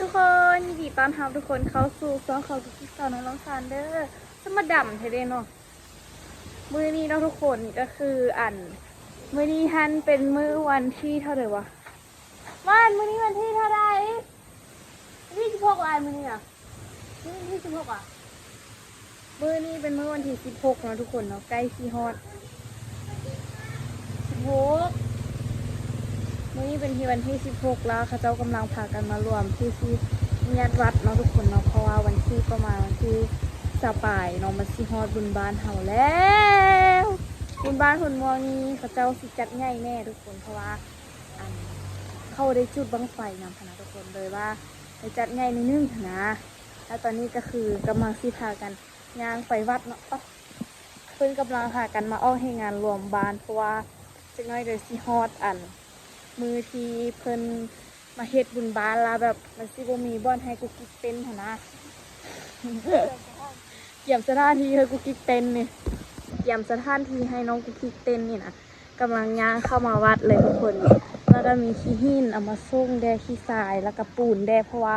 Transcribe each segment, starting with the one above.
ທຸກຄົນ ຍິນດີຕ້ອນຮັບທຸກຄົນເຂົ້າສູ່ຊ່ອງຂອງຕຸກກິກສາວນ້ອຍລອງຊານເດີ. ສະມາດຳແທ້ເດ້ເນາະ. ມື້ນີ້ເນາະທຸກຄົນ ກໍຄືອັນ ມື້ນີ້ຫັ້ນເປັນມື້ວັນທີເທົ່າໃດວະ? ວານ ມື້ນີ້ວັນທີເທົ່າໃດ? ວັນທີສິບຫົກ ອາຍ ມື້ນີ້ນະ ມື້ນີ້ວັນທີສິບຫົກ ອາຍ. ມື້ນີ້ເປັນມື້ວັນທີສິບຫົກເນາະທຸກຄົນເນາະ ໃກ້ຊິຮອດສິບຫົກ ມື້ນີ້ເປັນທີ່ວັນທີສິບຫົກ ລາວເຂົາເຈົ້າກຳລັງພາກັນມາລວມທີ່ຊິຍາດວັດເນາະທຸກຄົນເນາະ ເພາະວ່າວັນທີປະມານວັນທີຊາວປາຍເນາະ ມັນຊິຮອດບຸນບ້ານເຮົາແລ້ວ. ບຸນບ້ານໂພນມ່ວງນີ້ເຂົາເຈົ້າຊິຈັດໃຫຍ່ແດ່ທຸກຄົນ ເພາະວ່າອັນ ເຂົາໄດ້ຈຸດບັ້ງໄຟນຳຫັ້ນນະທຸກຄົນ ເລີຍວ່າໄດ້ຈັດໃຫຍ່ໜ້ອຍໜຶ່ງຫັ້ນນະ. ແລ້ວຕອນນີ້ກໍຄືກຳລັງຊິພາກັນ ຍ່າງໄປວັດເນາະ ເພິ່ນກຳລັງຫາກັນມາອອກແຮງງານລວມບ້ານ ເພາະວ່າຈັກໜ້ອຍເດີຊິຮອດອັນ ມື້ທີ່ເພິ່ນມາເຮັດບຸນບ້ານລະ ແບບມັນຊິບໍ່ມີບ່ອນໃຫ້ກຸກກິກເຕັ້ນຫັ້ນນະ. ກຽມສະຖານທີ່ໃຫ້ກຸກກິກເຕັ້ນນີ້ ກຽມສະຖານທີ່ໃຫ້ນ້ອງກຸກກິກເຕັ້ນນີ້ນະ. ກຳລັງຍ່າງເຂົ້າມາວັດເລີຍທຸກຄົນ ແລ້ວກໍມີຂີ້ຫີນເອົາມາສົ່ງແດ່ ຂີ້ຊາຍ ແລ້ວກໍປູນແດ່ ເພາະວ່າ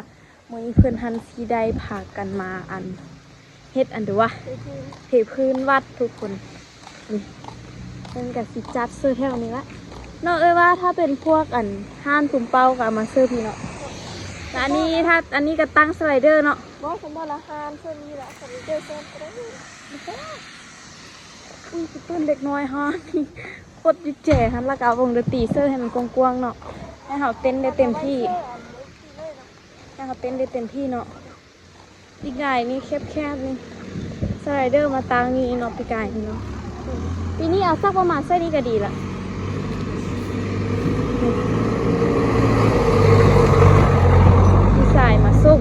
ມື້ນີ້ເພິ່ນຫັ້ນຊິໄດ້ພາກັນມາອັນ ເຮັດອັນເດວະ ເທພື້ນວັດທຸກຄົນ. ນີ້ ເພິ່ນກໍຊິຈັດເສີແຖວນີ້ລະເນາະ ເອີຍວ່າ ຖ້າເປັນພວກອັນຮ້ານຕຸ່ມເປົ້າກໍເອົາມາເສີພີ້ເນາະ. ແລ້ວອັນນີ້ ຖ້າອັນນີ້ກໍຕັ້ງສະໄລເດີເນາະ. ບໍ່ ສຳລັບອາຫານສ່ວນນີ້ລະ ສະໄລເດີເສີກໍໄດ້. ອຸ້ຍ ຊິເປັນເດັກນ້ອຍເຮົາ ກົດຢູ່ແຈຫັ້ນ ແລ້ວກໍເອົາວົງດົນຕີເສີໃຫ້ມັນກວ້າງໆເນາະ ໃຫ້ເຮົາເຕັ້ນໄດ້ເຕັມທີ່. ແລ້ວເຮົາເຕັ້ນໄດ້ເຕັມທີ່ເນາະ. ປີກາຍນີ້ແຄບໆນີ້ ສະໄລເດີມາຕັ້ງຢູ່ນີ້ເນາະ ປີກາຍນີ້ເນາະ. ປີນີ້ເອົາສັກປະມານໃສ່ນີ້ກໍດີລະ. ມີສາຍມາສົ່ງ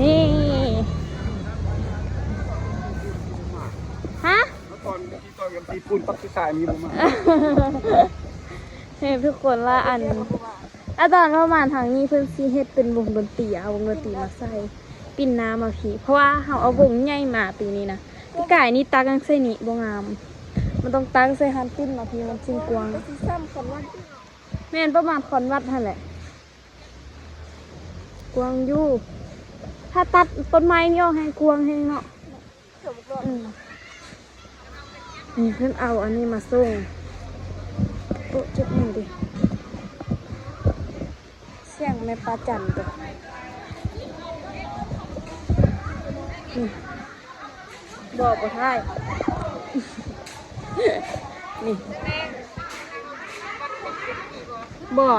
ນີ້ ຮະ? ຕອນທີ່ຕໍ່ກັນທີ່ປູນປັກທີ່ຊາຍມີບໍ່ມາ ເຫັນທຸກຄົນລະອັນ ອາ ຕອນປະມານທາງນີ້ເພິ່ນຊິເຮັດເປັນວົງດົນຕີ ເອົາວົງດົນຕີມາໃສ່ ປິ່ນໜ້າມາພີ້ ເພາະວ່າເຮົາເອົາວົງໃຫຍ່ມາປີນີ້ນະ. ປີກາຍນີ້ຕັກຍັງໃສ່ນີ້ບໍ່ງາມ ມັນຕ້ອງຕັກໃສ່ຫັ້ນ ປິ່ນມາພີ້ ມັນຈຶ່ງກວ້າງ. ກໍຊິສ່ຳຄອນວັດ ແມ່ນ ປະມານຄອນວັດຫັ້ນແຫຼະ ກວ້າງຢູ່. ຖ້າຕັດຕົ້ນໄມ້ນີ້ອອກແຮງກວ້າງແຮງເນາະ. ອືມ ນີ້ເພິ່ນເອົາອັນນີ້ມາສົ່ງ. ໂອ້ ເຈັບມືເດ. ສຽງແມ່ປາຈັນຕົວນີ້ ບໍ່ ບໍ່ຖ່າຍ ນີ້ ບໍ່.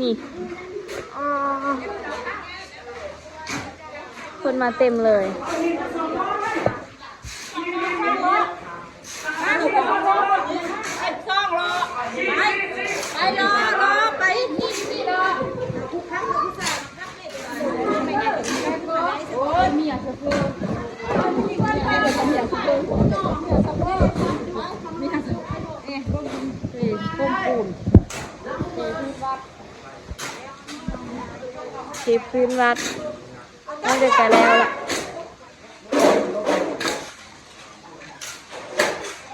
ນີ້ ອໍ ຄົນມາເຕັມເລີຍ. ເທພື້ນວັດ ໜ້າຈະໃກ້ແລ້ວລະ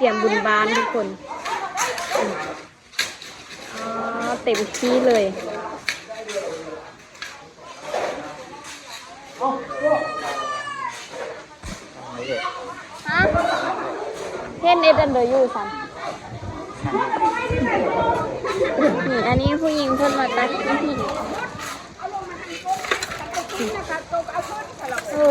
ກຽມບຸນບ້ານທຸກຄົນ. ອໍ ເຕັມທີ່ເລີຍ. ຮະ ເຫັນເຮັດອັນເດີຢູ່ຊັ້ນ. ນີ້ ອັນນີ້ຜູ້ຍິງເພິ່ນມາຕັກຂີ້ຫີນ. ໂອ້.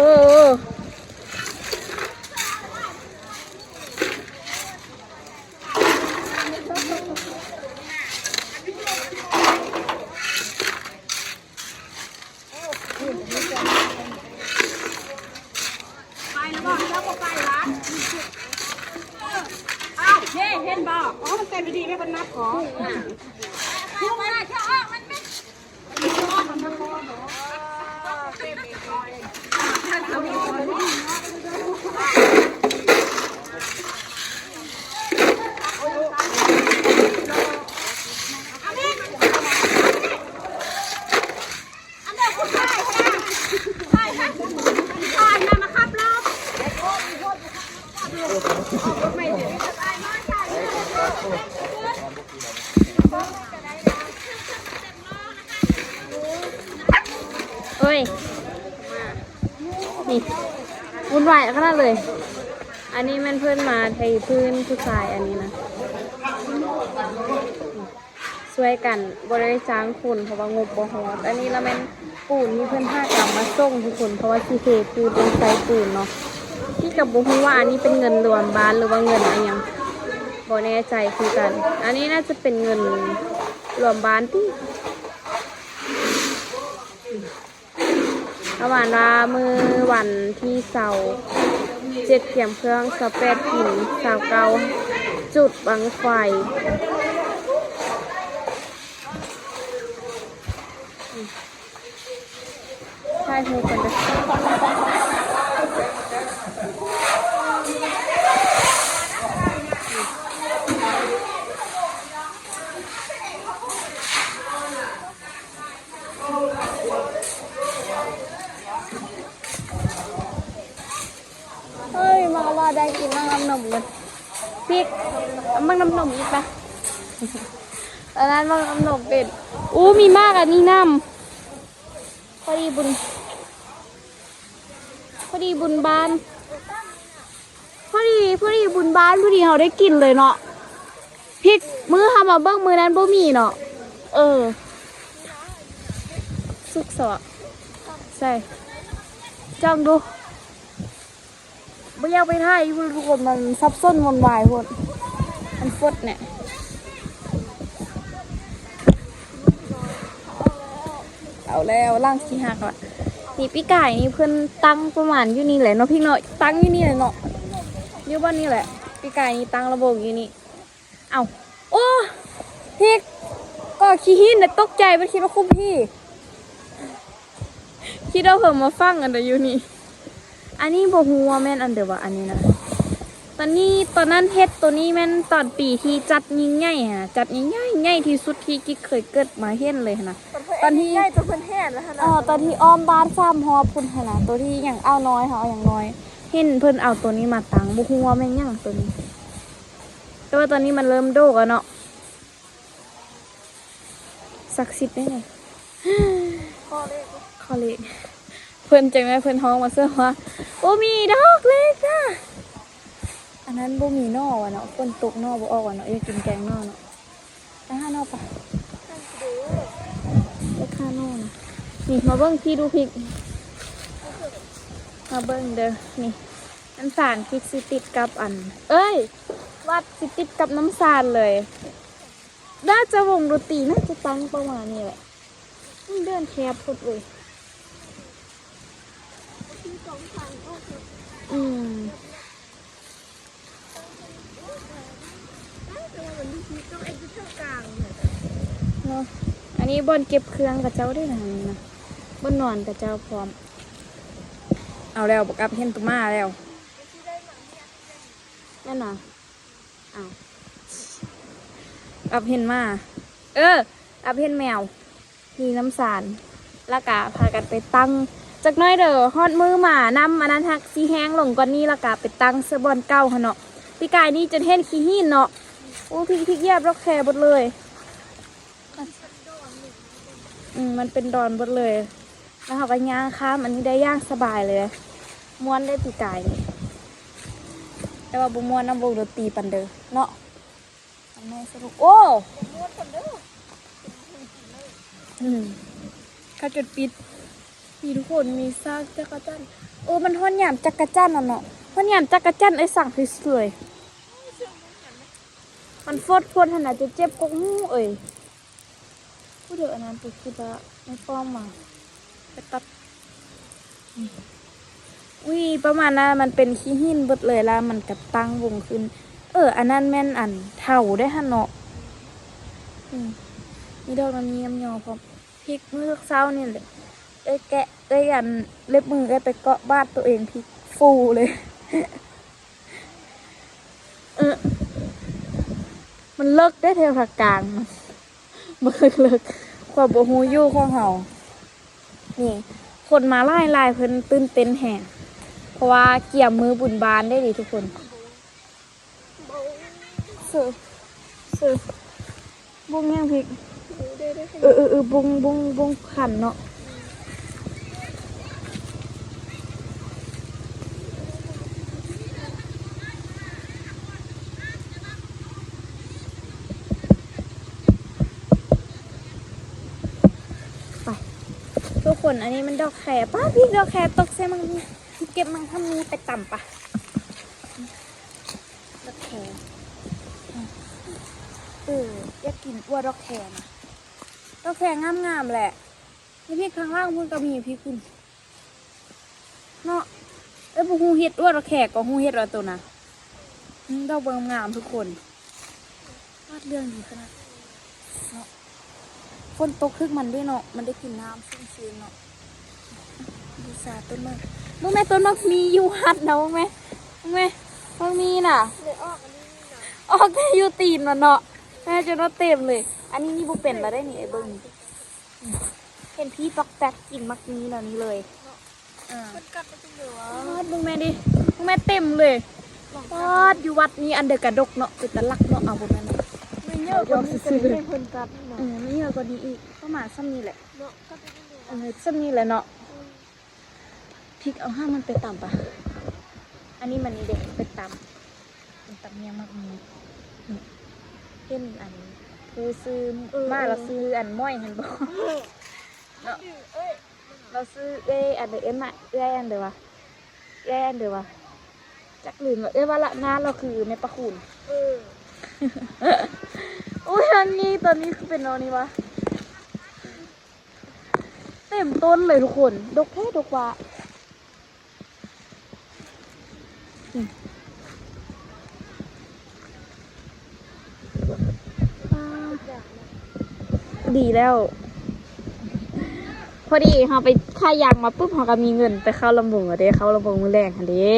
ໄປແລ້ວບໍ່? ເຈົ້າບໍ່ໄປຫວາ? ເອີ ອ້າວ ເດ້ ເຫັນບໍ່? ອໍ ມັນເຕັມດີ ແມ່ເພິ່ນນັບຂໍ. ອືມ ອືມ ມັນເອົາອອກ ມັນ ມັນ ເອີຍ ນີ້ວຸ່ນວາຍຂະໜາດເລີຍ. ອັນນີ້ແມ່ນເພິ່ນມາເທພື້ນຜູ້ຊາຍອັນນີ້ນະ. ຊ່ວຍກັນ ບໍ່ໄດ້ຈ້າງຄົນ ເພາະວ່າງົບບໍ່ຮອດ. ອັນນີ້ລະແມ່ນປູນທີ່ເພິ່ນຫາກຳມາສົ່ງທຸກຄົນ ເພາະວ່າຊິເທປູນ ຕ້ອງໃຊ້ປູນເນາະ. ທີ່ກໍບໍ່ຮູ້ວ່າອັນນີ້ເປັນເງິນລວມບ້ານ ຫຼືວ່າເງິນອີ່ຫຍັງ ບໍ່ແນ່ໃຈຄືກັນ. ອັນນີ້ໜ້າຈະເປັນເງິນລວມບ້ານຕິ. ປະມານວ່າມື້ວັນທີຊາວເຈັດກຽມເຄື່ອງ, ຊາວແປດກິນ, ຊາວເກົ້າຈຸດບັ້ງໄຟ. ຖ່າຍຮູບກັນເດີ້. ເຮີ້ຍ ມາວ່າໄດ້ກິນໝາກນ້ຳນົມກັນ. ພິກ ເອົາໝາກນ້ຳນົມອີກປະ? ຕອນນັ້ນໝາກນ້ຳນົມເປັນ ອູ້ ມີໝາກອັນນີ້ນຳ. ພໍດີບຸນ ພໍດີບຸນບ້ານ. ພໍດີ ພໍດີບຸນບ້ານ ພໍດີເຮົາໄດ້ກິນເລີຍເນາະ. ພິກ ມື້ເຮົາມາເບິ່ງມື້ນັ້ນບໍ່ມີເນາະ. ເອີ ສຸກສະຫວະ ໃສ່ ຈ້ອງດູ. ບໍ່ຢາກໄປຖ່າຍຢູ່ພຸ້ນທຸກຄົນ ມັນສັບສົນວຸ່ນວາຍໂພດ ມັນຟົດແນະ. ເອົາແລ້ວ ຫຼັງຊິຫັກລະ. ນີ້ ປີກາຍນີ້ເພິ່ນຕັ້ງປະມານຢູ່ນີ້ແຫຼະເນາະ ພິກເນາະ, ຕັ້ງຢູ່ນີ້ແຫຼະເນາະ. ຢູ່ບ່ອນນີ້ແຫຼະ ປີກາຍນີ້ຕັ້ງລະບົງຢູ່ນີ້. ເອົ້າ ໂອ້ ພິກ ກໍຂີ້ຫີນນະ ຕົກໃຈ ບໍ່ຄິດວ່າຄຸມຜີ. ຄິດວ່າເພິ່ນມາຝັງອັນໃດຢູ່ນີ້. ອັນນີ້ບໍ່ຮູ້ວ່າແມ່ນອັນໃດວະ ອັນນີ້ນະ. ຕອນນີ້ ຕອນນັ້ນເຮັດໂຕນີ້ແມ່ນຕອນປີທີ່ຈັດຍິ່ງໃຫຍ່ຫັ້ນນະ ຈັດໃຫຍ່ໆ ໃຫຍ່ທີ່ສຸດທີ່ກິກເຄີຍເກີດມາເຫັນເລີຍຫັ້ນນະ. ຕອນທີ່ ໃຫຍ່ຈົນເພິ່ນແຫ່ນແລ້ວຫັ້ນນະ. ເອີ ຕອນທີ່ອ້ອມບ້ານສາມຮອບພຸ້ນຫັ້ນນະ ໂຕທີ່ຫຍັງອ່າວນ້ອຍເຮົາ ອ່າວຫຍັງນ້ອຍ ເຫັນເພິ່ນເອົາໂຕນີ້ມາຕັ້ງ ບໍ່ຮູ້ວ່າແມ່ນຫຍັງໂຕນີ້. ແຕ່ວ່າຕອນນີ້ມັນເລີ່ມໂດກແລ້ວເນາະ. ສັກສິດເດ້ນີ້ ຂໍເລກ ຂໍເລກ. ເພິ່ນຈັ່ງໃດ ເພິ່ນຮ້ອງມາເຊື່ອວ່າ ບໍ່ມີດອກເລກນະ. ອັນນັ້ນບໍ່ມີໜໍ່ວ່າເນາະ ຝົນຕົກໜໍ່ບໍ່ອອກວ່າເນາະ. ຢາກກິນແກງໜໍ່ເນາະ. ໄປຫາໜໍ່ປະ ໄປຫາໜໍ່ນະ. ນີ້ ມາເບິ່ງພີ້ດູ ພິກ ມາເບິ່ງເດີ້. ນີ້ ນ້ຳສານພິກຊິຕິດກັບອັນ ເອີຍ ວັດຊິຕິດກັບນ້ຳສານເລີຍ. ໜ້າຈະວົງດົນຕີ ໜ້າຈະຕັ້ງປະມານນີ້ແຫຼະ. ມັນເດີນແຄບໂພດເວີຍ. ອືມ ເນາະ. ອັນນີ້ບ່ອນເກັບເຄື່ອງຂະເຈົ້າເດ້ນະ ນີ້ນະ ບ່ອນນອນຂະເຈົ້າພ້ອມ. ເອົາແລ້ວ ບັກອັບເຫັນໂຕໝາແລ້ວ ແມ່ນຫວາ? ອ້າວ ອັບເຫັນໝາ ເອີ ອັບເຫັນແມວ. ມີນ້ຳສານ ລະກະພາກັນໄປຕັ້ງຈັກໜ້ອຍເດີ້. ຮອດມື້ໝານຳອັນນັ້ນ ຫາກຊິແຫ້ງລົງກ່ອນນີ້ ລະກະໄປຕັ້ງໃສ່ບ່ອນເກົ່າຫັ້ນເນາະ. ປີກາຍນີ້ຈົນເຫັນຂີ້ຫີນເນາະ. ໂອ້ ພິກ ພິກຢາບດອກແຄເບິດເລີຍ. ອືມ ມັນເປັນດອນເບິດເລີຍ. ແລ້ວເຮົາກໍຍ່າງຂ້າມອັນນີ້ໄດ້ຢ່າງສະບາຍເລີຍ. ມ່ວນເດ້ປີກາຍນີ້ ແຕ່ວ່າບໍ່ມ່ວນນຳວົງດົນຕີປານໃດເນາະ. ໂອ້ ມ່ວນກັນເດີ້. ອືມ ເຂົາຈົນປິດ. ນີ້ທຸກຄົນ ມີຊາກຈັກກະຈັນ. ໂອ້ ມັນຮອດຍາມຈັກກະຈັນແລ້ວເນາະ. ຮອດຍາມຈັກກະຈັນ ເອີຍ ສັງສວຍ. ມັນຟົດຝົນຫັ້ນນະ ຈະເຈັບກົກຫູເອີຍ. ຜູ້ເດີ ອັນນັ້ນ ໄປຄິດວ່າແມ່ປ້ອມມາ ໄປຕັດ. ອຸ້ຍ ປະມານນັ້ນ ມັນເປັນຂີ້ຫີນເບິດເລີຍ ລະມັນກະຕັ້ງວົງຂຶ້ນ. ເອີ ອັນນັ້ນແມ່ນອັນເຖົ້າເດ້ຫັ້ນເນາະ. ອືມ ມີດອກນ້ຳຍ່ຽມຍໍພ້ອມ. ພິກມື້ເຊົ້ານີ້ແຫຼະ ເອີຍແກະ ເອີຍ ອັນເລັບມືເອີຍໄປເກາະບາດໂຕເອງ ພິກຟູເລີຍ. ເອີ ມັນເລິກເດ້ແຖວພາກກາງ. ບໍ່ເລິກ ຄວາມບໍ່ຮູ້ຢູ່ຂອງເຮົາ. ນີ້ ຄົນມາຫຼາຍໆ ເພິ່ນຕື່ນເຕັ້ນແຮງ ເພາະວ່າກຽມມື້ບຸນບ້ານໄດ້ດີທຸກຄົນ. ເສີ ເສີ ບົງຫຍັງພິກ? ເອີ ເອີ ເອີ ບົງ ບົງ ບົງຂັນເນາະ. ຄົນ ອັນນີ້ມັນດອກແຄ. ປ້າ ພີ້ດອກແຄຕົກໃສ່ມັກມີ. ເກັບມັກມີໄປຕຳປະ. ດອກແຄ ເອີ ຢາກກິນອົວດອກແຄນະ. ດອກແຄງາມໆແຫຼະ. ໃນພີ້ທາງລ່າງພຸ້ນກໍມີພີ້ຄຸນ ເນາະ. ເອີ ບໍ່ຮູ້ເຮັດ ອວດວ່າແຂກກໍຮູ້ເຮັດວ່າໂຕນະ. ອືມ ດອກເບິ່ງງາມທຸກຄົນ. ວາດເລື່ອງດີຂະໜາດເນາະ. ຝົນຕົກຖືກມັນເດ້ເນາະ ມັນໄດ້ກິນນ້ຳຊຸ່ມຊື່ນເນາະ. ບູຊາຕົ້ນໝາກ. ເບິ່ງແມ່ ຕົ້ນໝາກມີຢູ່ວັດນະ ເບິ່ງແມ່ ເບິ່ງແມ່ ໝາກມີນະ. ໄດ້ອອກອັນນີ້ນະ ອອກແຕ່ຢູ່ຕີນມັນເນາະ. ແມ່ ຈົນວ່າເຕັມເລີຍ. ອັນນີ້ນີ້ບໍ່ເປັນລະໄດ໋ນີ້ ໄອ້ເບິ່ງນີ້. ເຫັນຜີຕອກແຕກກິນໝາກມີແນວນີ້ເລີຍ. ເອີ ເພິ່ນກັດໄປຈັ່ງໃດວະ? ປາດ ເບິ່ງແມ່ດິ ເບິ່ງແມ່ເຕັມເລີຍ. ປາດ ຢູ່ວັດນີ້ອັນໃດກະດົກເນາະ ເປັນຕາລັກເນາະ. ເອົາ ບໍ່ແມ່ນ ມັນເຍອະກວ່ານີ້ກໍໄດ້ໃຫ້ເພິ່ນກັດເນາະ. ເອີ ມັນເຍອະກວ່ານີ້ອີກ ປະມານສ່ຳນີ້ແຫຼະເນາະ. ເອີ ສ່ຳນີ້ແຫຼະເນາະ. ອືມ ພິກເອົາຫາມັນໄປຕຳປະ. ອັນນີ້ມັນນີ້ເດ້ ໄປຕຳ ໄປຕຳແຍງໝາກມີ. ເຫັນອັນຜູ້ຊື້ ເອີ ໝາລາວ ເອີ ຊື້ອັນໝ້ອຍຫັ້ນບໍ່? ເອີ ເນາະ ລາວຊື້ເອື້ອຍອັນໃດ ເອື້ອຍມາ ເອື້ອຍອັນໃດວະ ເອື້ອຍອັນໃດວະ ຈັກລືມລະ. ເອື້ອຍວ່າລະນາ ລາວຄືແມ່ປະຄູນ. ເອີ ໂອ້ຍ ອັນນີ້ ຕອນນີ້ຄືເປັນແນວນີ້ວະ. ເຕັມຕົ້ນເລີຍທຸກຄົນ ດົກແທ້ດົກວ່າ. ອືມ ດີແລ້ວ ພໍດີເຮົາໄປຂາຍຢາງມາປຶບ ເຮົາກໍມີເງິນໄປເຂົ້າລຳວົງແລ້ວເດ້ ເຂົ້າລຳວົງມື້ແລງຫັ້ນເດ້.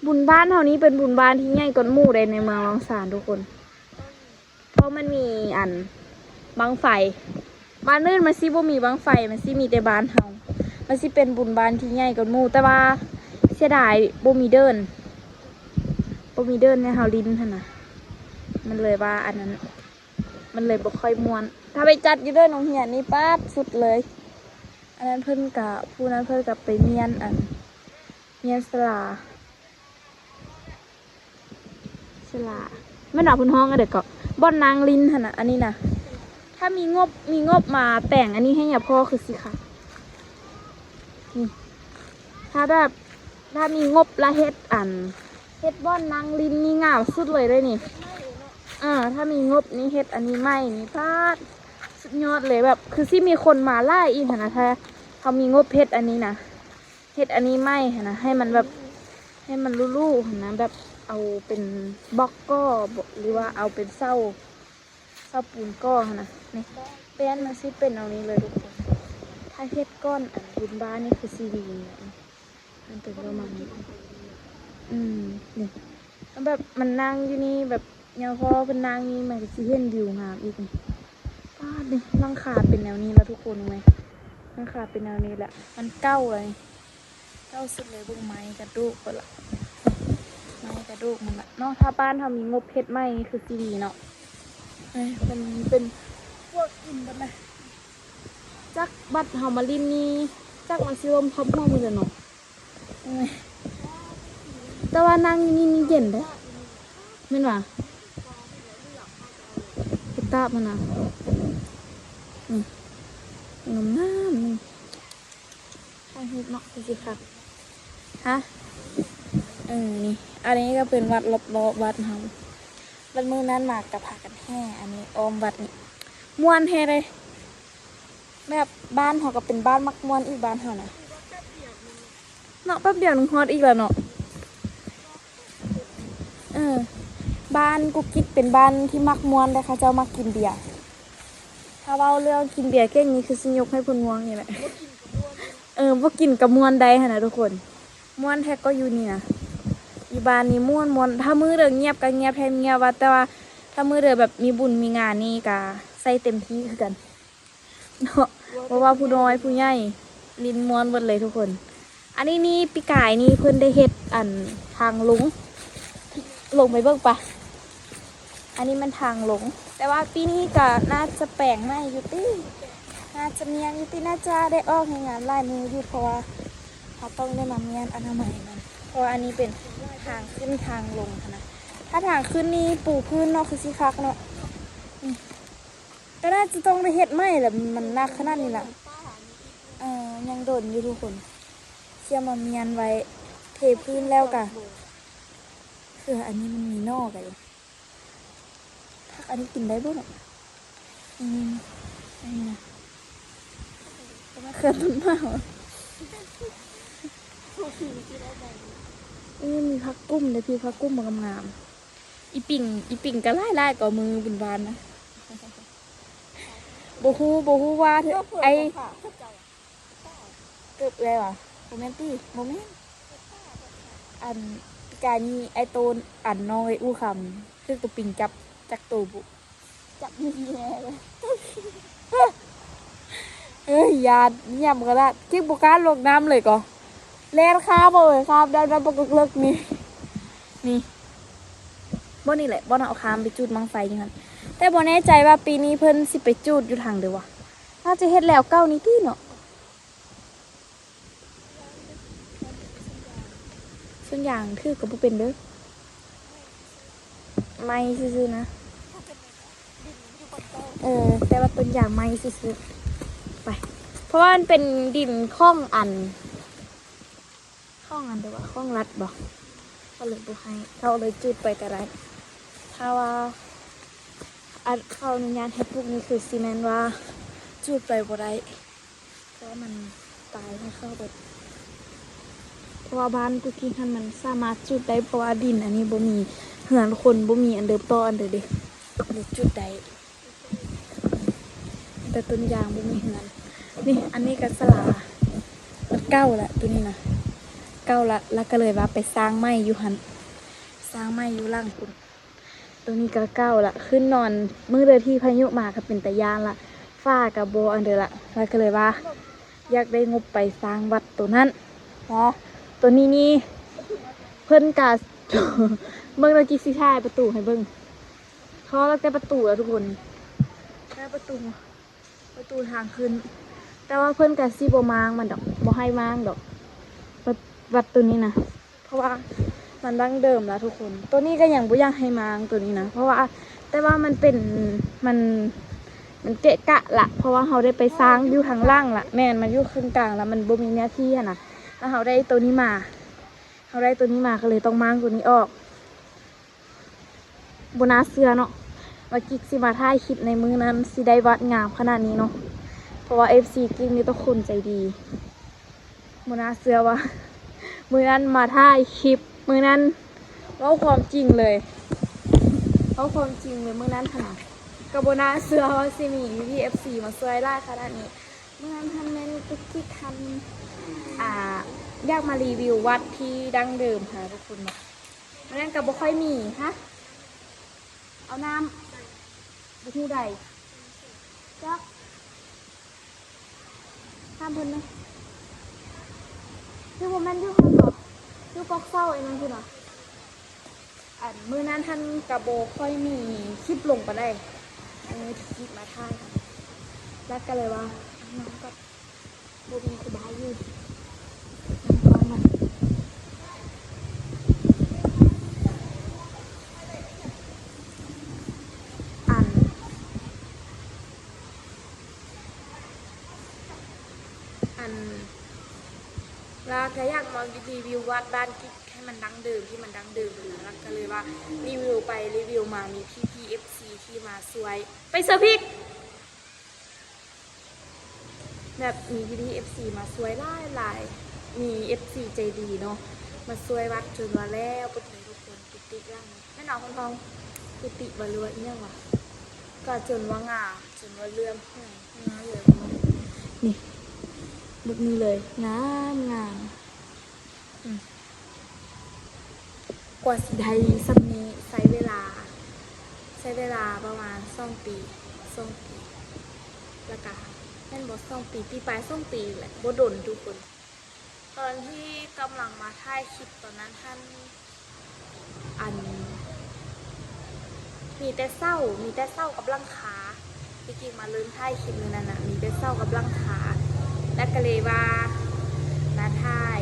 ບຸນບ້ານເຮົານີ້ເປັນບຸນບ້ານທີ່ໃຫຍ່ກວ່າໝູ່ໃດໃນເມືອງລ້ອງຊານທຸກຄົນ. ເພາະມັນມີອັນບັ້ງໄຟ ບ້ານອື່ນມັນຊິບໍ່ມີບັ້ງໄຟ ມັນຊິມີແຕ່ບ້ານເຮົາ. ມັນຊິເປັນບຸນບ້ານທີ່ໃຫຍ່ກວ່າໝູ່ ແຕ່ວ່າເສຍດາຍບໍ່ມີເດີ່ນ ບໍ່ມີເດີ່ນໃຫ້ເຮົາຫຼິ້ນຫັ້ນນະ. ມັນເລີຍວ່າອັນນັ້ນ ມັນເລີຍບໍ່ຄ່ອຍມ່ວນ. ຖ້າໄປຈັດຢູ່ເດີ່ນໂຮງຮຽນນີ້ ປາດ ສຸດເລີຍ. ອັນນັ້ນເພິ່ນກະ ຜູ້ນັ້ນເພິ່ນກະໄປມ້ຽນອັນ ມ້ຽນສາລາ ສາລາ ແມ່ນວ່າເພິ່ນຮ້ອງອັນໃດເກາະ ບ່ອນນັ່ງຫຼິ້ນຫັ້ນນະ. ອັນນີ້ນະ ຖ້າມີງົບ ມີງົບມາແປງອັນນີ້ໃຫ້ຍາພໍ່ຄືຊິຄັກ. ນີ້ ຖ້າແບບ ຖ້າມີງົບລະເຮັດອັນ ເຮັດບ່ອນນັ່ງຫຼິ້ນນີ້ງາມສຸດເລີຍເດ້ນີ້. ເອີ ຖ້າມີງົບນີ້ເຮັດອັນນີ້ໃໝ່ນີ້ ປາດ ສຸດຍອດເລີຍ. ແບບຄືຊິມີຄົນມາຫຼາຍອີກຫັ້ນນະ ຖ້າເຮົາມີງົບເຮັດອັນນີ້ນະ. ເຮັດອັນນີ້ໃໝ່ຫັ້ນນະ ໃຫ້ມັນແບບ ໃຫ້ມັນຫຼູໆຫັ້ນນະ ແບບເອົາເປັນບລັອກກໍ່ບໍ ຫຼືວ່າເອົາເປັນເສົາ ເສົາປູນກໍ່ຫັ້ນນະ. ນີ້ ແປ້ນມັນຊິເປັນແນວນີ້ເລີຍທຸກຄົນ. ຖ້າເຮັດກ່ອນອັນບຸນບ້ານນີ້ຄືຊິດີເນາະ. ມັນເປັນປະມານນີ້. ອືມ ນີ້ ແບບມັນນັ່ງຢູ່ນີ້ແບບ ຍາມພໍເພິ່ນນັ່ງນີ້ ມັນກໍຊິເຫັນວິວງາມອີກນີ້. ປາດ ນີ້ ຫຼັງຄາເປັນແນວນີ້ລະທຸກຄົນເອີຍ. ຫຼັງຄາເປັນແນວນີ້ລະ ມັນເກົ່າລະນີ້ ເກົ່າສຸດເລີຍ. ເບິ່ງໄມ້ກະດູກພຸ້ນລະ ໄມ້ກະດູກມັນລະເນາະ. ຖ້າບ້ານເຮົາມີງົບເຮັດໃໝ່ນີ້ຄືຊິດີເນາະ. ເອີຍ ມັນເປັນພວກອີ່ຫຍັງນະ ຈັກບັດເຮົາມາຫຼິ້ນນີ້ ຈັກມັນຊິລົມພັບຫົວມື້ໃດເນາະ. ແຕ່ວ່ານັ່ງຢູ່ນີ້ມັນເຢັນເດ້ ແມ່ນຫວາ? ເຮັດຕາບຫັ້ນນະ ນີ້ ງາມໆ ນີ້ ຖ່າຍຮູບເນາະ ຄືຊິຄັກ ຮະ. ເອີ ນີ້ ອັນນີ້ກໍເປັນວັດ ລອບໆ ວັດເຮົາ. ແລ້ວມື້ນັ້ນມາກໍພາກັນແຫ່ອັນນີ້ອ້ອມວັດນີ້ ມ່ວນແຮງເດ້. ແບບບ້ານເຮົາກໍເປັນບ້ານມັກມ່ວນອີກ ບ້ານເຮົານະເນາະ. ແປັບດຽວໜຶ່ງຮອດອີກແລ້ວເນາະ. ເອີ ບ້ານກຸກກິກເປັນບ້ານທີ່ມັກມ່ວນເດ້ ເຂົາເຈົ້າມັກກິນເບຍ. ຖ້າເວົ້າເລື່ອງກິນເບຍເກັ່ງນີ້ ຄືຊິຍົກໃຫ້ເພິ່ນມ່ວນນີ້ແຫຼະ. ເອີ ບໍ່ກິນກໍມ່ວນໄດ້ຫັ້ນນະທຸກຄົນ. ມ່ວນແທ້ກໍຢູ່ນີ້ນະ ຢູ່ບ້ານນີ້ມ່ວນໆ. ຖ້າມື້ໃດງຽບກໍງຽບແທ້ງຽບວ່າ ແຕ່ວ່າຖ້າມື້ໃດແບບມີບຸນມີງານນີ້ກໍໃສ່ເຕັມທີ່ຄືກັນເນາະ ບໍ່ວ່າຜູ້ນ້ອຍຜູ້ໃຫຍ່ ຫຼິ້ນມ່ວນເບິດເລີຍທຸກຄົນ. ອັນນີ້ນີ້ ປີກາຍນີ້ເພິ່ນໄດ້ເຮັດອັນທາງລົງ ລົງໄປເບິ່ງປະ. ອັນນີ້ແມ່ນທາງລົງ ແຕ່ວ່າປີນີ້ກໍໜ້າຈະແປງໃໝ່ຢູ່ຕິ ໜ້າຈະມ້ຽນຢູ່ຕິ ໜ້າຈະໄດ້ອອກແຮງງານຫຼາຍມື້ຢູ່ ເພາະວ່າເຮົາຕ້ອງໄດ້ມາມ້ຽນອະນາໄມມັນ ເພາະວ່າອັນນີ້ເປັນທາງຂຶ້ນທາງລົງຫັ້ນນະ. ຖ້າທາງຂຶ້ນນີ້ປູພື້ນເນາະ ຄືຊິຄັກເນາະ. ອືມ ແປ ກໍໜ້າຈະຕ້ອງໄດ້ເຮັດໃໝ່ແຫຼະ ມັນໜັກຂະໜາດນີ້ລະ. ເອີ ຍັງດົນຢູ່ທຸກຄົນ. ເຊື່ອມາມຽນໄວ້ ເທພື້ນແລ້ວກະ ເຄືອອັນນີ້ມັນມີໜໍ່ກະ ຜັກອັນນີ້ກິນໄດ້ບໍ່ເນາະ? ອືມ ອັນນີ້ນະ ເຄືອຕົ້ນໝາກ ເອີ ມີຜັກກຸ້ມເດ້ພີ່ ຜັກກຸ້ມມັນງາມໆ. ອີປິງ ອີປິງກໍຫຼາຍໆກວ່າມື້ບຸນບານນະ. ບໍ່ຮູ້ ບໍ່ຮູ້ວ່າ ເກີບເອື້ອຍຫວາ? ບໍ່ແມ່ນຕິ? ບໍ່ແມ່ນ. ອັນ ປີກາຍນີ້ ໄອ້ໂຕ ອັນ ນ້ອງເອື້ອຍອູຄຳ ຖືກໂຕປິງຈັບ ຈັກໂຕບຸ ຈັບມີແນ່ເລີຍ. ເອີຍ ຢ້ານ ຢ້ານຂະໜາດ ຈິກບໍ່ກ້າລົງນ້ຳເລີຍກໍ ແລ່ນຂ້າມເອົາເລີຍ ຂ້າມນ້ຳ ນ້ຳປະກົກເລິກນີ້ ນີ້ ບ່ອນນີ້ແຫຼະ ບ່ອນເຮົາຂ້າມໄປຈູດບັ້ງໄຟຢູ່ຫັ້ນ. ແຕ່ບໍ່ແນ່ໃຈວ່າປີນີ້ເພິ່ນຊິໄປຈູດຢູ່ທາງໃດຫວາ? ໜ້າຈະເຮັດແລ້ວເກົ່ານີ້ຕິເນາະ. ສວນຢາງຖືກກໍບໍ່ເປັນເດີ ໄມ້ຊື່ໆນະ. ເອີ ແຕ່ວ່າຕົ້ນຢາງໄມ້ຊື່ໆ ໄປ ເພາະວ່າມັນເປັນດິນຂອງອັນ ຂອງອັນເດວ່າ ຂອງລັດບໍ ເຂົາເລີຍບໍ່ໃຫ້ ເຂົາເລີຍຈູດໄປກໍໄດ້. ຖ້າວ່າອັນ ເຂົາອະນຸຍາດໃຫ້ປູກນີ້ ຄືຊິແມ່ນວ່າຈູດໄປບໍ່ໄດ້ ເພາະວ່າມັນຕາຍໃຫ້ເຂົາເບິດ. ເພາະວ່າບ້ານກຸກກິກຫັ້ນມັນສາມາດຈູດໄດ້ ເພາະວ່າດິນອັນນີ້ບໍ່ມີເຮືອນຄົນ ບໍ່ມີອັນເດີຕໍ່ອັນເດີເດ ເລີຍຈູດໄດ້. ແຕ່ຕົ້ນຢາງບໍ່ມີເຮືອນ. ນີ້ ອັນນີ້ກໍສາລາ ເກົ່າລະ ໂຕນີ້ນະ ເກົ່າລະ ລະກໍເລີຍວ່າໄປສ້າງໃໝ່ຢູ່ຫັ້ນ ສ້າງໃໝ່ຢູ່ຫຼັງພຸ້ນ. ໂຕນີ້ກໍເກົ່າລະ ຂຶ້ນນອນ ມື້ໃດທີ່ພາຍຸມາກໍເປັນຕາຢ້ານລະ ຟ້າກໍບໍ່ອັນເດີລະ ລະກໍເລີຍວ່າ ຢາກໄດ້ງົບໄປສ້າງວັດໂຕນັ້ນເນາະ. ໂຕນີ້ນີ້ ເພິ່ນກະ ເບິ່ງ ເດີ ກິກຊິຖ່າຍປະຕູໃຫ້ເບິ່ງ. ທໍ່ຕັ້ງແຕ່ປະຕູແລ້ວທຸກຄົນ ແຕ່ປະຕູ ປະຕູທາງຂຶ້ນ. ແຕ່ວ່າເພິ່ນກະຊິບໍ່ມ້າງມັນດອກ ບໍ່ໃຫ້ມ້າງດອກ ວັດ ວັດໂຕນີ້ນະ ເພາະວ່າມັນດັ້ງເດີມລະທຸກຄົນ. ໂຕນີ້ກໍຍັງບໍ່ຢາກໃຫ້ມ້າງໂຕນີ້ນະ ເພາະວ່າ ແຕ່ວ່າມັນເປັນ ມັນ ມັນເກະກະລະ ເພາະວ່າເຮົາໄດ້ໄປສ້າງຢູ່ທາງຫຼັງລະ ແມ່ນ ມັນຢູ່ເຄິ່ງກາງລະ ມັນບໍ່ມີເນື້ອທີ່ຫັ້ນນະ ລະເຮົາໄດ້ໂຕນີ້ມາ ເຮົາໄດ້ໂຕນີ້ມາ ກໍເລີຍຕ້ອງມ້າງໂຕນີ້ອອກ. ບໍ່ໜ້າເຊື່ອເນາະ ວ່າກິກຊິມາຖ່າຍຄລິບໃນມື້ນັ້ນ ຊິໄດ້ວັດງາມຂະໜາດນີ້ເນາະ ເພາະວ່າເອັຟຊີກິກມີແຕ່ຄົນໃຈດີ. ບໍ່ໜ້າເຊື່ອວ່າມື້ນັ້ນມາຖ່າຍຄລິບ ມື້ນັ້ນເວົ້າຄວາມຈິງເລີຍ ເວົ້າຄວາມຈິງເລີຍມື້ນັ້ນຫັ້ນນະ. ກໍບໍ່ໜ້າເຊື່ອວ່າຊິມີພີ່ໆເອັຟຊີມາຊ່ວຍຫຼາຍຂະໜາດນີ້. ມື້ນັ້ນຫັ້ນແມ່ນກຸກກິກຫັ້ນ ອ່າ ຢາກມາຣີວິວວັດທີ່ດັ້ງເດີມຫາທຸກຄົນເນາະ. ມື້ນັ້ນກໍບໍ່ຄ່ອຍມີ ຮະ ເອົານ້ຳ ບໍ່ຮູ້ໃດ ຈັກ ຖາມເພິ່ນເນາະ ຄືບໍ່ແມ່ນຢູ່ຫັ້ນເນາະ ຢູ່ກອກເສົາໄອ້ນັ້ນພຸ້ນນະ. ອັນ ມື້ນັ້ນຫັ້ນກະບໍ່ຄ່ອຍມີຄລິບລົງປານໃດ ມື້ທີ່ກິກມາຖ່າຍ ແລ້ວກະເລີຍວ່າ ອັນ ອັນ ລາກະຢາກມາຣີວິວວັດບ້ານກິກໃຫ້ມັນດັ້ງເດີມ ທີ່ມັນດັ້ງເດີມຫັ້ນນະ ລາກະເລີຍວ່າຣີວິວໄປຣີວິວມາ ມີພີ່ໆເອັຟຊີທີ່ມາຊ່ວຍ ໄປເຊີພິກ ແບບມີພີ່ໆເອັຟຊີມາຊ່ວຍຫຼາຍໆ ມີເອັຟຊີໃຈດີເນາະ ມາຊ່ວຍວັດຈົນວ່າແລ້ວເບິດເລີຍທຸກຄົນ. ກຸຕິຫຼັງນີ້ແມ່ນເອົາທອງ ກຸຕິບໍ່ ຫຼືວ່າອີ່ຫຍັງຫວາ ກໍຈົນວ່າງາມ ຈົນວ່າເຫຼື້ອມຫອມງາມເລີຍ. ນີ້ ແບບນີ້ເລີຍ ງາມໆ ອືມ ກວ່າຊິໄດ້ສ່ຳນີ້ ໃຊ້ເວລາ ໃຊ້ເວລາປະມານສອງປີ ສອງປີ ແລ້ວກະ ແມ່ນບໍ່ ສອງປີ ປີປາຍ ສອງປີແຫຼະ ບໍ່ດົນທຸກຄົນ. ຕອນທີ່ກຳລັງມາຖ່າຍຄລິບຕອນນັ້ນຫັ້ນ ອັນ ມີແຕ່ເສົາ ມີແຕ່ເສົາກັບຫຼັງຄາ ທີ່ຈິງມາເລີ່ມຖ່າຍຄລິບມື້ນັ້ນນະ ມີແຕ່ເສົາກັບຫຼັງຄາ ແລ້ວກະເລີຍວ່າມາຖ່າຍ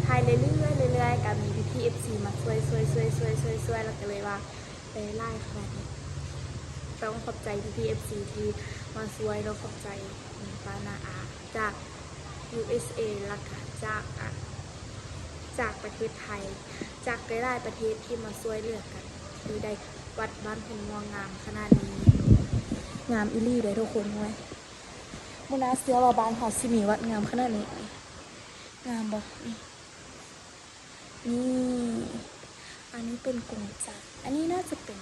ຖ່າຍເລື້ອຍໆ ເລື້ອຍໆ ກະມີພີ່ໆເອັຟຊີມາຊ່ວຍ ຊ່ວຍໆ ແລ້ວກະເລີຍວ່າ ໄດ້ຫຼາຍຂະໜາດນີ້. ຕ້ອງຂອບໃຈພີ່ໆເອັຟຊີທີ່ ມາຊ່ວຍເນາະ ຂອບໃຈປ້ານ້າອາຈາກ ຢູເອສເອ ແລ້ວກະຈາກ ອາ ຈາກປະເທດໄທ ຈາກຫຼາຍໆປະເທດທີ່ມາຊ່ວຍເຫຼືອກັນ ທີ່ໄດ້ວັດບ້ານເພິ່ນງາມຂະໜາດນີ້. ງາມອີ່ຫຼີເດ້ທຸກຄົນເອີຍ. ບໍ່ໜ້າເຊື່ອວ່າບ້ານເຮົາຊິມີວັດງາມຂະໜາດນີ້. ງາມບໍ່? ນີ້ ນີ້ ອັນນີ້ເປັນກົງຈັກ ອັນນີ້ໜ້າຈະເປັນ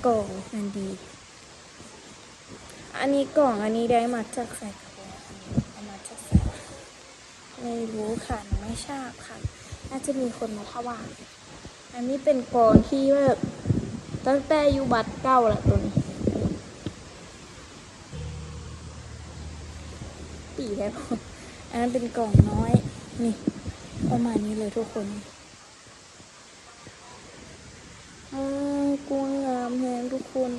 ກອງອັນດີ ອັນນີ້ກອງ ອັນນີ້ໄດ້ມາຈາກໃສກະບໍ່ ເອົາມາຈາກໃສ ໄມ່ຮູ້ ຂາດ ໄມ່ຊາບ ຂາດ ໜ້າຈະມີຄົນມາຖວາຍ. ອັນນີ້ເປັນກອງທີ່ແບບຕັ້ງແຕ່ຢູ່ວັດເກົ່າລະ ໂຕນີ້ ປີແທ້ບໍ່. ອັນນັ້ນເປັນກອງນ້ອຍ ນີ້ ປະມານນີ້ເລີຍທຸກຄົນ. ອາ ກວາງງາມແຮງທຸກຄົນ.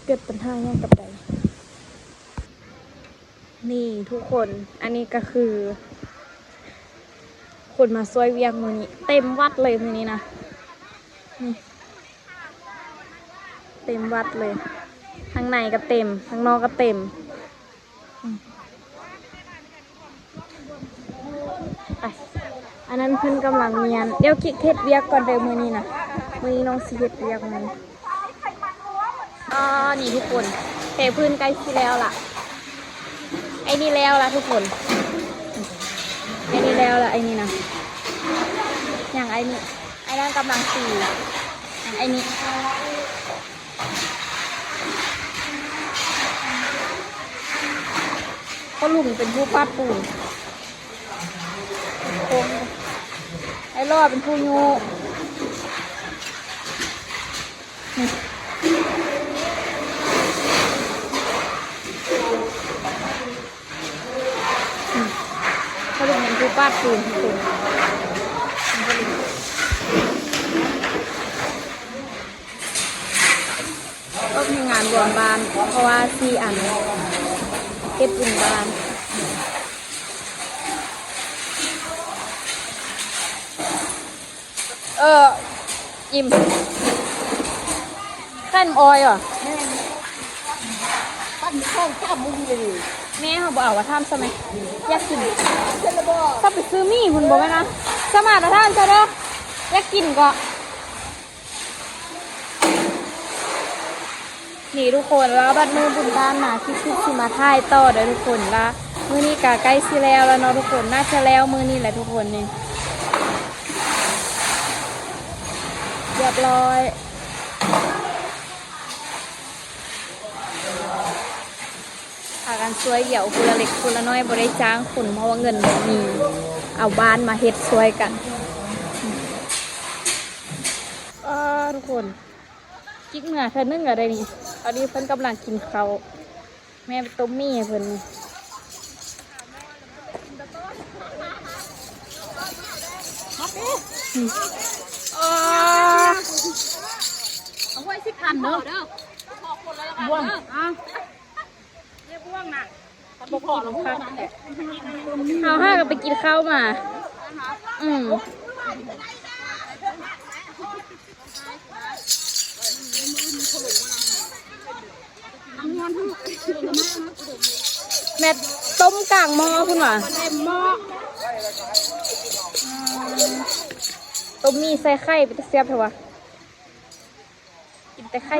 ເກີດບັນຫາຫຍັງກັບໃດ? ນີ້ທຸກຄົນ ອັນນີ້ກະຄືຄົນມາຊ່ວຍວຽກມື້ນີ້ ເຕັມວັດເລີຍມື້ນີ້ນະ ນີ້ ເຕັມວັດເລີຍ ທາງໃນກະເຕັມ ທາງນອກກະເຕັມ. ໄປ ອັນນັ້ນເພິ່ນກຳລັງມ້ຽນ ດຽວກິກເຮັດວຽກກ່ອນເດີມື້ນີ້ນະ ມື້ນີ້ນ້ອງຊິເຮັດວຽກມື້ນີ້. ອາ ນີ້ທຸກຄົນ ເທພື້ນໃກ້ຊິແລ້ວລະ ໄອ້ນີ້ແລ້ວລະທຸກຄົນ ໄອ້ນີ້ແລ້ວລະ ໄອ້ນີ້ນະ ຍັງໄອ້ນີ້ ໄອ້ນັ້ນກຳລັງຕີ ຍັງໄອ້ນີ້. ພໍ່ລຸງເປັນຜູ້ປາດປູນ ໄອ້ຫຼໍ່ເປັນຜູ້ຍູ້ ພໍ່ລຸງເປັນຜູ້ປາດປູນທຸກຄົນ. ກໍມີງານລວມບ້ານ ເພາະວ່າຊິອັນເຮັດບຸນບ້ານ. ເອີ ອີ່ມ ໄຂ່ນ້ຳອ້ອຍຫວາ? ແມ່ນ ປັ້ນສອງສາມມື້ນີ້ເລີຍ. ແມ່ເຮົາບໍ່ເອົາວ່າ ຖາມຊະແມ ຢາກກິນ ເສັດແລ້ວບໍ່? ຊະໄປຊື້ໝີ່ພຸ້ນບໍ່ແມ່ນຫວາ? ສະມາດວ່າ ຖາມຊະເດີ ຢາກກິນກໍ. ນີ້ທຸກຄົນ ລະບັດມື້ບຸນບ້ານມາ ຄິດ ຄິດຊິມາຖ່າຍຕໍ່ເດີທຸກຄົນ ລະມື້ນີ້ກະໃກ້ຊິແລ້ວລະເນາະທຸກຄົນ ໜ້າຈະແລ້ວມື້ນີ້ແຫຼະທຸກຄົນ ນີ້ ຮຽບຮ້ອຍ. ພາກັນຊ່ວຍເຫຼືອຄົນລະເລັກຄົນລະນ້ອຍ ບໍ່ໄດ້ຈ້າງຄົນ ເພາະວ່າເງິນບໍ່ມີ ເອົາບ້ານມາເຮັດຊ່ວຍກັນ. ເອີ ທຸກຄົນ ກິກເມືອເທື່ອໜຶ່ງລະໄດ໋ນີ້. ຕອນນີ້ເພິ່ນກຳລັງກິນເຂົ້າ ແມ່ໄປຕົ້ມໝີ່ໃຫ້ເພິ່ນ. ມາເປັ ເອີ ເອົາໄວ້ສິບພັນເດີ ບ່ວງ ເອົາ ເຮັດບ່ວງນະ ບໍ່ພໍລະ ເຮົາຫາກະໄປກິນເຂົ້າມາ ອືມ. ແມ່ຕົ້ມກາງໝໍ້ພຸ້ນຫວາ? ເຕັມໝໍ້ ອືມ ຕົ້ມໝີ່ໃສ່ໄຂ່ ເປັນຕາແຊບແທ້ຫວາ? ກິນແຕ່ໄຂ່.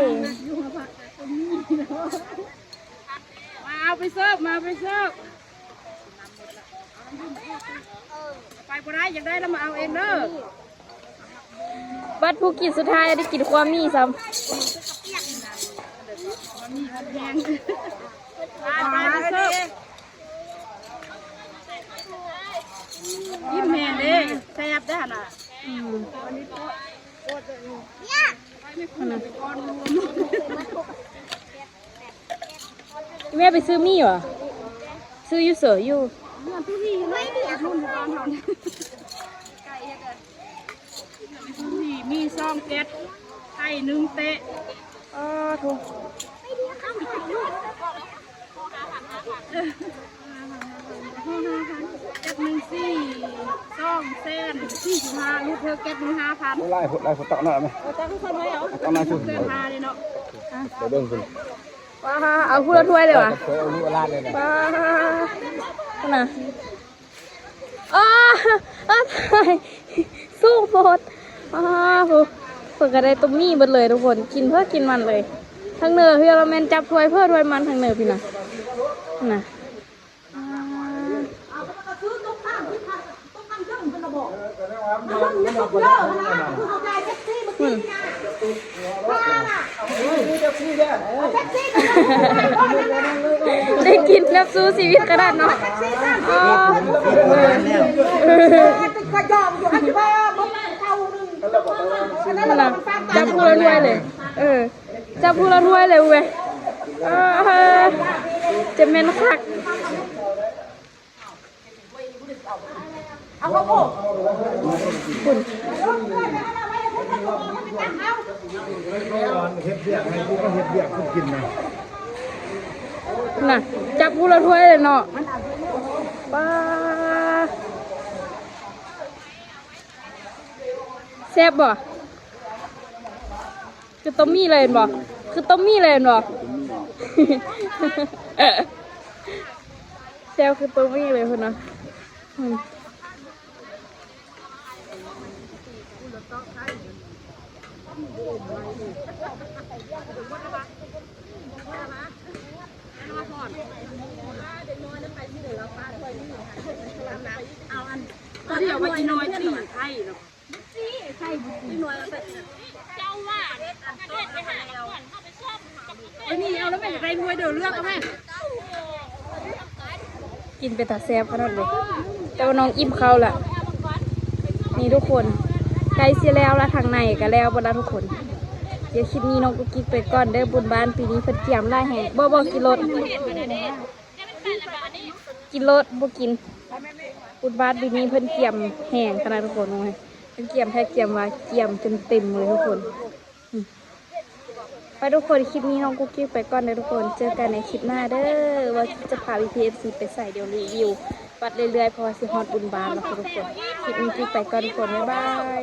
ມາເອົາໄປເສີບ ມາເອົາໄປເສີບ. ໄປບໍ່ໄດ້ ຢາກໄດ້ລະມາເອົາເອງເດີ. ບັດຜູ້ກິນສຸດທ້າຍໄດ້ກິນຄວາໝີ່ຊ້ຳ. ມາ ມາ ມາເສີບ. ອີ່ມແຮງເດ້ ແຊບເດ້ຫັ້ນນະ. ອືມ ຫັ້ນນະ. ແມ່ໄປຊື້ໝີ່ຫວາ? ຊື້ຢູ່ເສີ ຢູ່ ມີສອງເຈັດ ໄຂ່ໜຶ່ງເຕະ. ອ້າໂທ້. ແກັດໜຶ່ງສີ່ ສອງແສນສີ່ສິບຫ້າ ຫຼຸດເທີແກັດໜຶ່ງຫ້າພັນ ຫຼາຍໂພດ ຫຼາຍໂພດ ຕັກໜ້ອຍໄໝ? ເອົາຕັກໃຫ້ຂ້ອຍໜ້ອຍ ເອົາ ຕັກໜ້ອຍ ສອງແສນຫ້ານີ້ເນາະ ໄປເບິ່ງພຸ້ນ. ວ້າ ເອົາຜູ້ລະຖ້ວຍເລີຍຫວາ? ເອົາຜູ້ລະລາດເລີຍນະ. ວ້າ ພຸ້ນນະ ອ້າ ອ້າ ຕາຍ ສູງໂພດ. ອ້າ ໂຫ ເພິ່ນກໍໄດ້ຕົ້ມໝີ່ເບິດເລີຍທຸກຄົນ ກິນເພິ່ນກິນມັນເລີຍ. ທາງເໜືອເຮືອລະແມ່ນຈັບຖ້ວຍເພິ່ນຖ້ວຍມັນ ທາງເໜືອພີ້ນະ ນະ. ໄດ້ກິນແບບສູ້ຊີວິດຂະໜາດເນາະ. ອໍ ນັ້ນລະ ຈັບຜູ້ລະຖ້ວຍເລີຍ ເອີ. ຈັບຜູ້ລະຖ້ວຍເລີຍເວີຍ. ເອີ ຈະແມ່ນຄັກ. ເຮັດວຽກໃຫ້ ເຮັດວຽກຄືກິນນະ ນະ ຈັບຜູ້ລະຖ້ວຍເລີຍເນາະ. ປ້າ ແຊບບໍ່? ຄືຕົ້ມໝີ່ເລີຍແມ່ນບໍ່? ຄືຕົ້ມໝີ່ເລີຍແມ່ນບໍ່? ແຊວຄືຕົ້ມໝີ່ເລີຍພຸ້ນນະ. ອືມ ເອົາອັນ ຕອນນີ້ເອົາໄວ້ອີນ້ອຍຈີ່ໄຂ່ເນາະ. ກິນເປັນຕາແຊບຂະໜາດເລີຍ ກິນເປັນຕາແຊບຂະໜາດເລີຍ. ແຕ່ວ່ານ້ອງອີ່ມເຂົ້າລະ ນີ້ທຸກຄົນ ໃກ້ຊິແລ້ວລະ ທາງໃນກໍແລ້ວເບິດລະທຸກຄົນ. ດຽວຄລິບນີ້ນ້ອງກຸກກິກໄປກ່ອນເດີ ບຸນບ້ານປີນີ້ເພິ່ນກຽມຫຼາຍແຮງ. ບໍ່ ບໍ່ ກິນໂລດ ກິນໂລດ ບໍ່ກິນ. ບຸນບ້ານປີນີ້ເພິ່ນກຽມແຮງຂະໜາດທຸກຄົນເອີຍ ເພິ່ນກຽມແທ້ກຽມວ່າ ກຽມຈົນເຕັມເລີຍທຸກຄົນ. ໄປທຸກຄົນ ຄລິບນີ້ນ້ອງກຸກກິກໄປກ່ອນເດີທຸກຄົນ ເຈີກັນໃນຄລິບໜ້າເດີ ວ່າຈະພາພີ່ໆ ເອັຟຊີ ໄປໃສ ດຽວຣີວິວວັດເລື້ອຍໆ ເພາະວ່າຊິຮອດບຸນບ້ານແລ້ວທຸກຄົນ. ຄລິບນີ້ກິກໄປກ່ອນທຸກຄົນ ບາຍບາຍ.